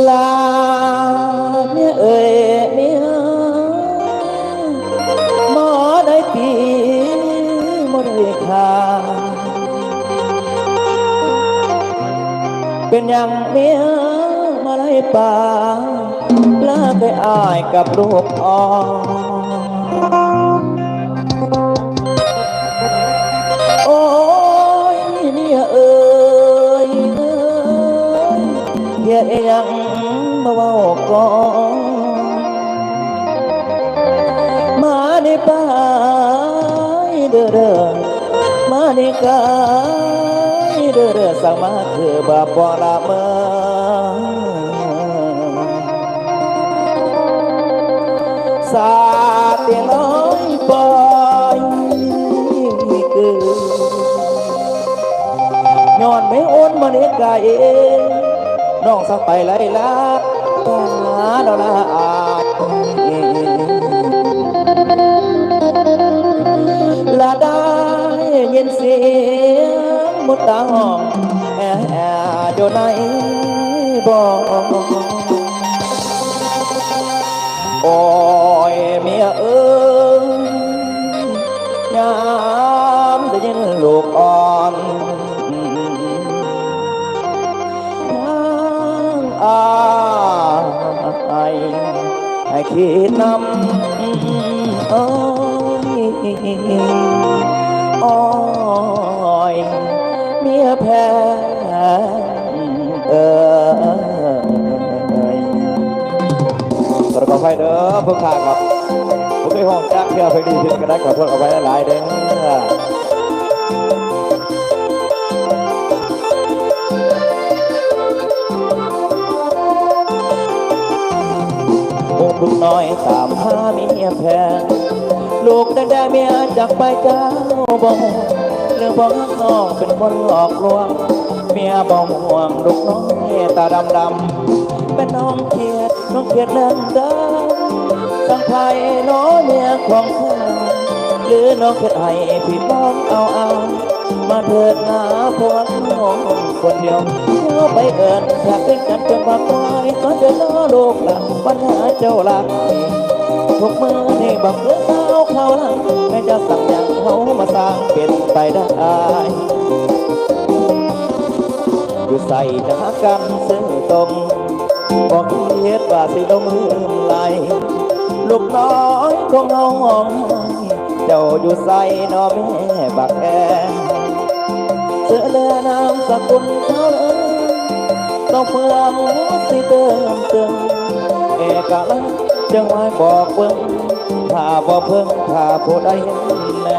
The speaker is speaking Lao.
ລາເມຍເອີຍເມຍ ມາໄດ້ຕີບໍ່ໄດ້ຂ້າ ເປັນຫຍັງເມຍມາໄລ່ປ່າ ລາໄກ່ອ້າຍກັບລູກອ່ອນ. ໂອ້ຍ ເມຍເອີຍ ເອີຍ ເຮັດອີ່ຫຍັງບໍ່ເວົ້າກ່ອນ ມານີ້ໄປເດີ ມານີ້ໄກເດີ ສັ່ງມາຄືບາບບໍ່ລະເມີ. ສາຕິລອຍປອຍກຶ ຍ້ອນແມ່ໂອນມະເນກາເອ ນ້ອງສັກໄປໄລ່ລາ ຕາດອລາອາຍ ລາໄດ້ຍິນສຽງມຸດຕາຮ້ອງ ແອ ແອ ຢູ່ໃນບ່ອນ. ໂອ້ຍ ເມຍເອີຍ ຍາມໄດ້ຍິນລູກອ່ອນ ທາງອ້າຍໃຫ້ຄິດນຳ ໂອ້ຍ ໂອ້ຍ ເມຍແພງ ເອີຍ ຂໍໂທດຂໍອະໄພເດີ ພວກຂ້າກໍບໍ່ເຄີຍຮ້ອງຈັກເທື່ອ ເພງນີ້ຜິດກໍໄດ້ ຂໍໂທດຂໍອະໄພຫຼາຍໆເດີ. ລູກນ້ອຍຕາມຫາເມຍແພງ ລູກແຕ່ແດ່ເມຍຈັກໄປເຈົ້າບໍ່ຮູ້ ຫຼືບໍ່ຮັກນ້ອງເປັນຄົນຫຼອກລວງ ເມຍບໍ່ຫ່ວງລູກນ້ອຍຕາດຳໆ ແມ່ນນ້ອງຄຽດ ນ້ອງຄຽດເລື່ອງໃດ ສັງໃຜນໍເມຍຂອງຂ້າ ຫຼືນ້ອງເຮັດໃຫ້ຜິດໝອງເອົາອາຍ ມາເທີດນາພວກນ້ອງຄົນດຽວ ຢ່າໄປເອີ້ນ ຖ້າເອີ້ນກັນເປັນວ່າຄວາຍ ກໍຈະລໍລູກຫຼານ ບັນຫາເຈົ້າລັກ ທຸກມື້ນີ້ບັກເອີຍສາວເຂົາລັກ ແມ່ນຈະສັ່ງຫຍັງເຮົາມາສ້າງເປັນໄປໄດ້ ຢູ່ໃສຈະຫາກັນຊື່ຕົງ ບໍ່ຄິດວ່າຊິຫຼົງລືມໄຫຼ ລູກນ້ອຍຂອງເຮົາຮ້ອງໄຫ້ ເຈົ້າຢູ່ໃສນໍແມ່ບັກແອ ເສື້ອເຫຼືອນາມສະກຸນເຮົາເອີຍ ຕ້ອງເຟືອງຊິເຕີມຕຶງ ເອກະລັກຈຶ່ງໄວ້ບອກເບິ່ງ ຖ້າບໍ່ເພິ່ງ ຖ້າຜູ້ໃດເຫັນແນ່.